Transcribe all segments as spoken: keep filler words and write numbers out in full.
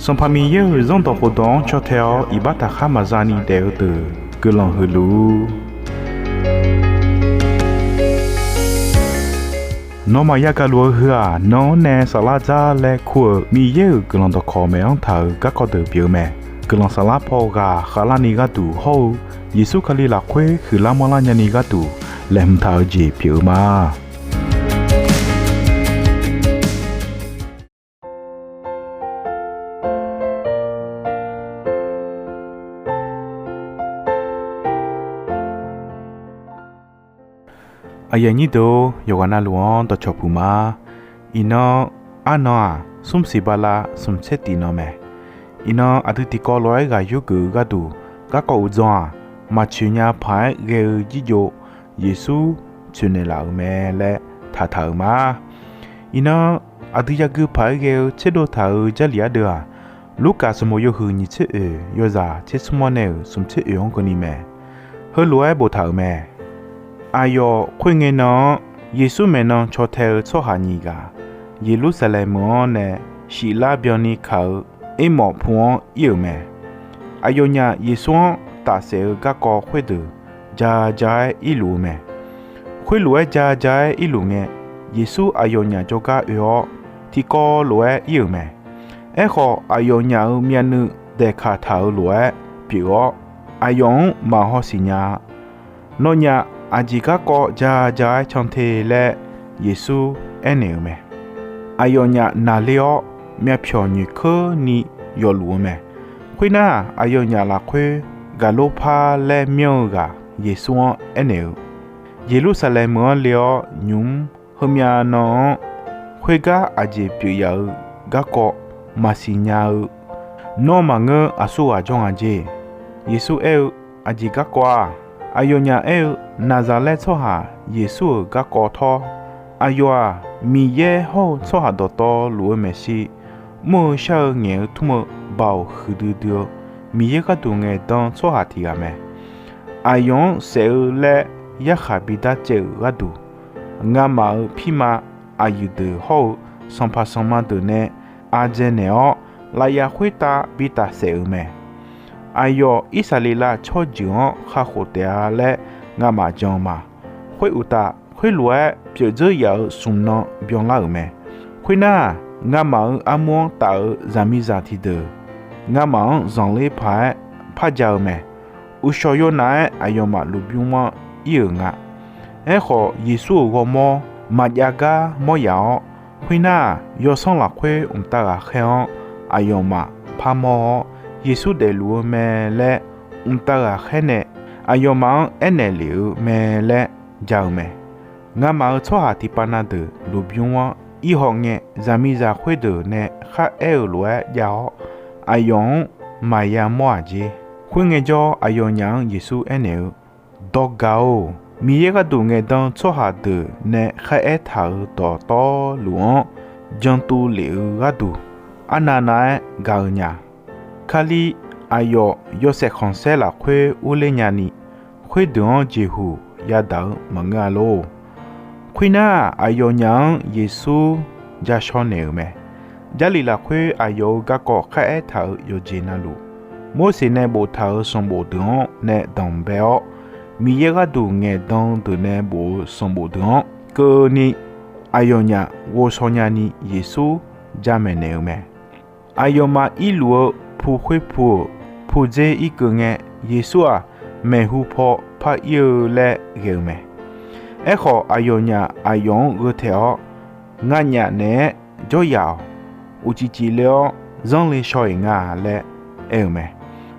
Sanqpaq Miqyaer-euq Zanrdawq khofdawq-anr caw tae-awr iqbax taqkhar maqza ni daef-eu deuq guiqlanq huiq luf-ur. Nawmaf yagaq luf-eu heu-aq, nan-anr nae saflar dzar laer kur-euq Miqyaer-euq guiqlanq dawqkawq maeq-anr taq-euq garkawv deuq pyeuf-eu mae. Guiqlanq saflar paw ghaq khavlarni gharduq hawr-eu Yeqsur Kali lafkhoer huiqlar manrlar nyani gharduq laeqhmq taq-eu jeq pyeuf-eu ma. Aqyuif aqnyir deuq-or, yawqghaq navluf-anr dawqcawq puq ma. Iqnan, arnan-aq, smr siq bala smq tser tif nan mae. Iqnan aqdui tiqkawv lof-aer ghaq yurgeuf-eu gharduq, garkawv uqdzan-aq, maqtsoeq nya paq-aer ghae-eu jirjov Yeqsur tsoeqnaeq laf-euq mae laer taqtaq-euq ma. Iqnan, aqdui yagui paq-aer ghae-eu tserdov taq-euq Jarlif ardeuv-aq, Lurkaf sanqbof yawhuiq nyiq tser oeq yawzaq tser smr-awr nae-euq smq tser oeq-anr keuvni mae. Heulof-aer boftaq-euq mae. Aqyawf khoerngae nan-anr, Yeqsur maeqnan caw tae-eu tsawrhaq nyiq ghaq, Yeqlursaqlaeq meuq-anr nae shiflar byanni kaq-eu Ermawf pu-anr ir-euq mae. Aqyawfnyaf Yeqsur-anr tafsaef-eu garkawv khoerdeuq ja ja-aer irluf-eu mae. Khoerlof-aer ja ja-aer irluf ngae, Yeqsur aqyawfnyaf jawrgar oe-awr, tiqkawv lof-aer ir-euq mae. Aerkhawf, aqyawfnyaf-euq myavnuiv daeqkaq taq-euq lof-aer pyeuf-awr, aqyawf-anr maqhaw siqnya-a. Nawnyaf aqjeq garkawv ja ja-aer can te laer Yeqsur aernaeq-euq mae. Aqyawfnyaf naqler-awr, myavpyawq nyoeqkeurni yawfluf-eu mae. Khoernar, aqyawfnyaf lafkhoer Gaqlorpar laer myanr-eu ghaq Yeqsur-anr aernaeq-eu, Yeqlursaqlaeq meuq-anr le-awr nymq-mr heumyav nan-anr khoergar aqjeq pyeuf yaf-eu garkawv maqsiq nya-eu, nawr maqngeur aqsur ghaq jawr nga jer. Yeqsur aer-eu, Aqjeq garkawv-aq? Aqyawfnyaf aer-eu, Naqzaqlaer tsawrhaq Yeqsur-euq garkawv tawr. Aqyawf-aq, Miqyaer hawr-eu tsawrhaq dawqtawvluf-eu maeqshi, mr-eu shar-eu ngaeq-eu tmr-eu Baoq huiqdui dui-eu Miqyaer gharduq ngaeqdan tsawrhaq tiq ghaq mae. Aqyawf-anr saef-eu laer yarkhaq bidar caev-euq gharduq, ngamaf-euq pirma aqyuif deuq hawr-eu sanqpaq sanqma deuq nae ardzae naeq-awr, lafyaf khoertav bitaf saef-euq mae. Aqyawf Irsaqleqlav tsawrjeuq-anr kakhof taef-a laer ngamaf jan-eu ma. Khoeruqtaf, khoerlof-aer pyeuf dzeur yaf-euq smq nan byanlar-euq mae. Khoernar, ngamaf-euq armur-anr taf-eu zaqmiqzaq tiqdeuq, ngamaf-anr zanqler paq-aer par ja-eu mae. Uqshawq yawnaf-aer aqyawfmaf lmqbymr-anr ir-euq nga. Aerkhawf, Yeqsur-euq ghawrmawr maqjav gar mawr yaf-awr, khoernar-aq, yawsanr lafkhoer mqtav ghaqkhaer-anr aqyawfmaf parmawr-awr, Yeqsur daefluf-eu mae laer mqtav ghaqkhaer nae aqyawfmaf-anr aernaeq lef-eu mae laer ja-eu mae. Ngamaf-euq tsawrhaq tiqpav na deuq lmqbymr-anr ir haw ngae, zaqmiqzaq khoerdeuq nae kharaer-euq lof-aer jav-awr, aqyawf-anr maqya mawr-aq jer. Khoerngae jawr, aqyawfnyaf-anr Yeqsur aernaeq-eu, Dawq gaq-or, Miqyaer gharduq ngaeqdan tsawrhaq deuq nae kharaer taq-euq dawqtawvluf-anr jantuv lef-eu gharduq, arnav nav-aer gaq-eu nya. Kali, aqyawf yawshaef khanqsaer lafkhoer urler nyani, khoerdeuq-anr jeqhuq yadaq-eu maqngeur-a lor. Khoernar, aqyawfnyaf-anr Yeqsur ja shaw naeq-euq mae. Jarlif lafkhoer aqyawf-euq garkawv kharaer taq-euq yawqjeq navluf, Morseq nae boftaq-euq sanqbof deuq-anr nae danq bae-awr, Miqyaer gharduq ngaeqdan deuq nae bof-eu sanqbof deuq-anr keuvni, aqyawfnyaf ghovshaw nyani Yeqsur jamaeq naeq-eu mae. Aqyawfmaf irluf-eu pu khoer pu-euq pudzer irkeuv ngae, Yeqsur-aq, maeqhu paw par ir-eu laer ghae-eu mae. Aerkhawf, aqyawfnyaf aqyawf-anr gheu taeq-awr, Nganyaf naeq-aer jawryaf-awq. Uqcif cifle-awr zanrle shaw-iq nga laer aer-eu mae.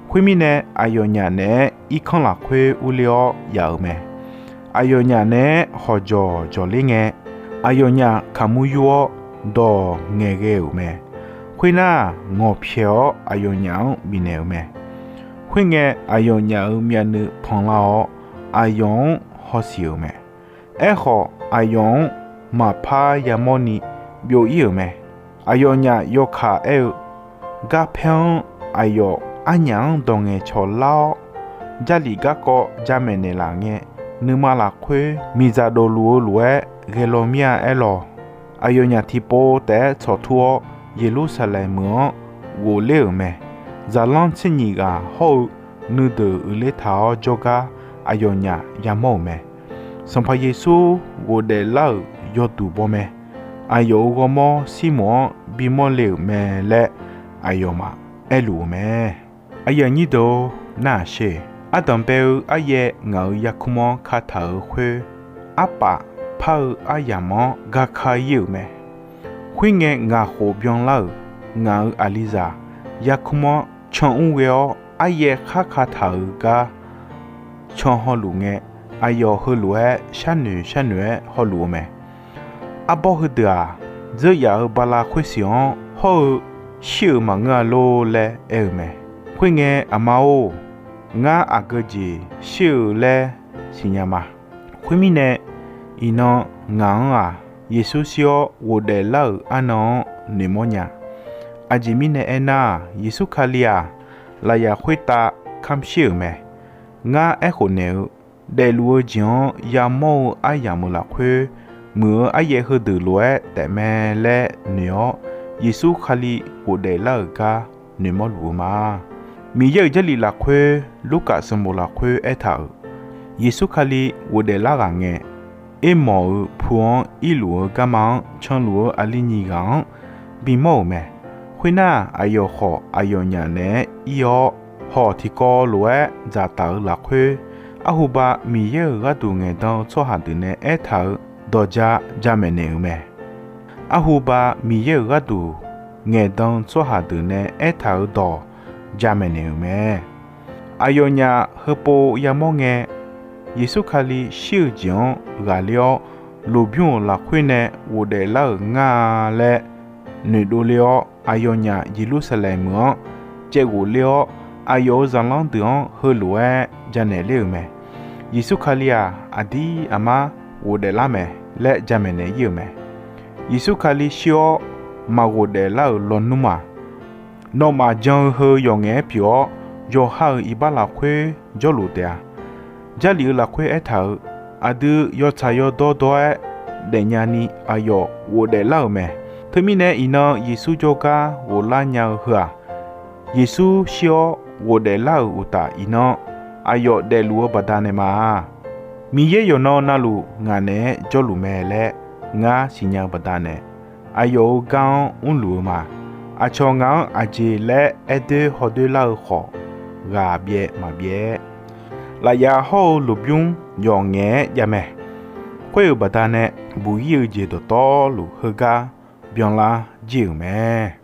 Khoermirnae, aqyawfnyaf naeq-aer irkanr lafkhoer urler-awr yaf-euq mae. Aqyawfnyaf naeq-aer hawqjawq jawqler ngae, aqyawfnyaf kaqmur yur-awr dawq ngaeqghae-euq mae. Khoernar, ngawqpyaeq-awr aqyawfnyaf-anr bifnaeq-euq mae. Khoerngae, aqyawfnyaf-euq myavnuiv panlar-awr, aqyawf-anr hawsiq-euq mae. Aerkhawf, aqyawf-anr maqpar yamawrni byov-ir-euq mae. Aqyawfnyaf yawkaq aer-eu, Garpaer-anr aqyawf arnyaf-anr dawq ngaeqcawq lar-awr, Jarlif garkawv jamaeq naeqlaf ngae, nuima lafkhoer miqdzaq dofluf-eu lof-aer ghae law mir-a aerlawq. Aqyawfnyaf tiqpov taef-aer tsawqtur-awr, Yeqlursaqlaeq meuq-anr ghofler-euq mae. Zaqlanr tser nyiq ghaq hawr-eu nuideuq uiqler taq-awr jawrgar aqyawfnyaf yamawr-euq mae. Sanqpaq Yeqsur ghofdaef lar-euq yawduq baw mae. Aqyawf-euq ghawrmawr Sirmoq-anr bimawr le-euq mae laer aqyawfmaf aerluf-eu mae. Aqyuif aqnyir deuq-or, nar-aq sher, ardanq bae-eu aryaev ngaq-euq yarkmr-anr kataq-euq khoer, arpaf par-eu aryamq-anr gaka ir-euq mae. Khoerngae, ngaq khof byanlar-euq ngaq-euq aqlizaq yarkmr-anr can mr ghae-awr, aryaev khar kataq-euq gar can hawluf ngae, aqyawf heulof-aer sharnoeq sharnoeq-aer hawluf-eu mae. Arbawr heudeuq-aq, dzeur yaf-euq bala khoersiq-anr hawr-eu shir-euq maqngeur-a lor laer aer-eu mae. Khoerngae, Aqma-or, ngar aqgeu jeq shir-eu laer siqnya ma. Khoermirnae, iqnan ngaq-anr-aq, Yeqsur shir-awr ghofdaef lar-euq arnan-anr noeqmawr nya. Aqjeq mirnae aernar-aq, Yeqsur Kali-aq, lafyaf khoertav kamr shir-euq mae. Ngar aerkhof naeq-eu, daefluf-eu jeq-anr yamawr-eu aryamq-euq lafkhoer, muiq-eu aryaev heudeuq lof-aer taefmae laer noeq-awr, Yeqsur Kali ghofdaef lar-euq gar noeqmawr luf-eu ma. Miqyaer-euq Jarlif lafkhoer, Lurkaf sanqbof lafkhoer aertaq-euq, Yeqsur Kali ghofdaef lar ghaq ngae, Ermawq-euq pu-anr irluf-eu garma-anr canluf-eu aqli nyiq ghaq-anr bimawr-euq mae. Khoernar, aqyawf khawf aqyawfnyaf naeq-aer ir-awr, hawq tiqkawv lof-aer dzaqtaf-euq lafkhoer, arhuba Miqyaer-euq gharduq ngaeqdan-eu tsawrhaq deuq nae aertaq-euq dawq ja jamaeq naeq-euq mae. Arhuba Miqyaer-euq gharduq ngaeqdan-eu tsawrhaq deuq nae aertaq-euq dawq jamaeq naeq-euq mae. Aqyawfnyaf heupov yamawr ngae, Yeqsur Kali shir-euq jeq-anr ghaqler-awr, lmqbymr-euq lafkhoer nae ghofdaef lar-euq ngar-a laer noeqdov ler-awr, aqyawfnyaf Yeqlursaqlaeq meuq-anr caevghof ler-awr, aqyawf-euq zaqlanr deuq-anr heulof-aer janaeq ler-euq mae. Yeqsur Kali-aq, aqdir aqmar ghofdaef lar mae laer jamaeq naeq ir-euq mae. Yeqsur Kali shir-awr maqghofdaef lar-euq lawnmr-aq, nawmaf jan-eu heu yawqngaef-aer pyeuf-awr, yawqha-euq iqbax lafkhoer jawrluf taef-a. Jarlif-eu lafkhoer aertaq-euq, aqdui yawtsaq yawdawr dawr-aer daefnya ni aqyawf ghofdaef lar-euq mae. Teumirnae iqnan Yeqsur jawrgar ghoflar nya-eu heu-aq, Yeqsur shir-awr ghofdaef lar-euq uqtaf iqnan aqyawf daefluf-eu baqdanae ma. Miqyaer yawqnan navluf ngaq naeq-aer jawrluf mae laer ngar siqnya-eu baqdanae, aqyawf-euq gar-anr mrluf-eu ma. Aqcawq ngaq-anr aqjeq laer aer doer haw doer lar-eu khawf, ghaq byaev maqbyaev. Lafyaf hawr-eu lmqbymr yawqngaef-aer jav mae. Khoer-euq baqdanae, buq-ir-eu jeq dawqtawvluf heugar byanlar jir-euq mae.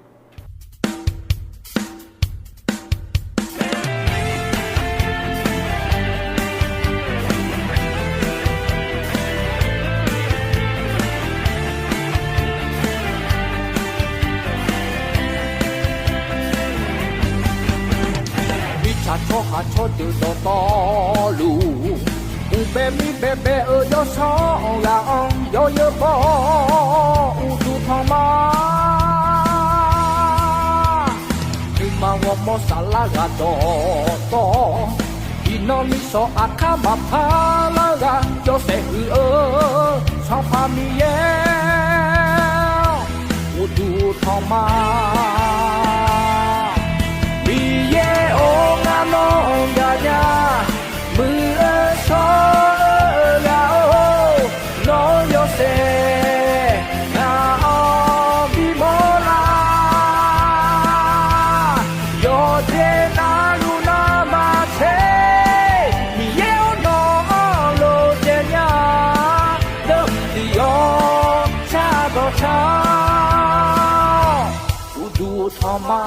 Mirtsaq tsawrhaq tsawrdeuq dawqtawvluf, uqbae mir baebae-eu yawsanr ghaq-anr yawzeu baw-awr uqduq tanq ma. Nuima ghawrmawr saflar ghaq dawqtawv, iqnan miqshawq aqkar maqpar lar ghaq yawshaef huiq-eu Sanqpaq Miqyaer uqduq tanq ma. Miqyaer-or, ngar nawr gaqnya, muiq-eu shawr-eu ghaq-or, nawr yawshaef ngaq-anr bimawr lar. Yawqjeq navluf navmaqtser, Miqyaer-or, nawq-anr lof daef nya, deuq tiq-awr shardawq shar-awr uqduq tanq ma.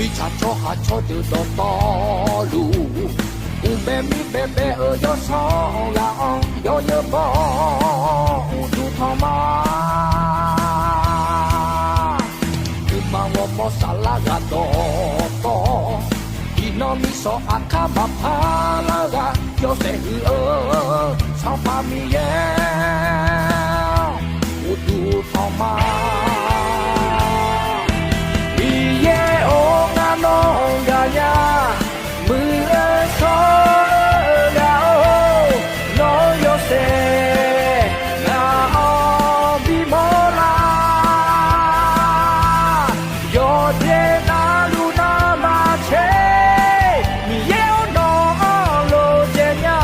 Mirtsaq tsawrhaq tsawrdeuq dawqtawvluf, uqbae mir baebae-eu yawsanr ghaq-anr yawzeu baw-awr uqduq tanq ma. Nuima ghawrmawr saflar Tsawrhaq kar maqpar lar-eu ghaq yawshaef huiq-eu Sanqpaq Miqyaer, uqduq tanqma. Miqyaer-or, ngar nawr-anr gaqnya, muiq-eu shawr-eu ghaq-or, nawr-anr yawshaef ngaq-anr bimawr lar. Yawqjeq navluf navmaqtser, Miqyaer-or, nawq-anr lof dzaeq nya,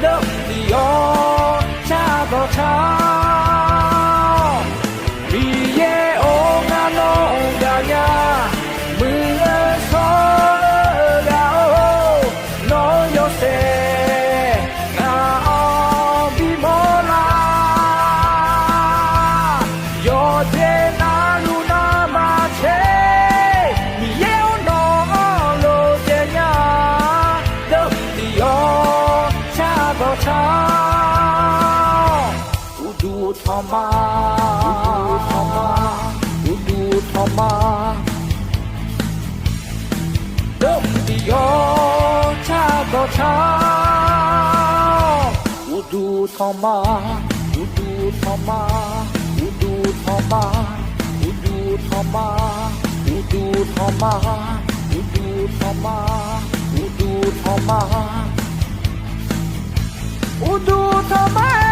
deuq tiq-awr car dawq car-awq. Miqyaer-or, ngar nawr-anr gaqnya, muiq-eu shawr-eu ghaq-or, nawr-anr yawshaef ngaq-anr bimawr lar. Yawqjeq navluf navmaqtser, Miqyaer-or, nawq-anr lof dzaeq nya, deuq tiq-awr car dawq car-awq. Uqduq tanqma, uqduq tanqma, uqduq tanqma. Deuq tiq-awr car dawq car-awq. Uqduq tanqma, uqduq tanqma, uqduq tanqma, uqduq tanqma, uqduq tanqma, uqduq tanqma, uqduq tanqma. Uqduq tanqma.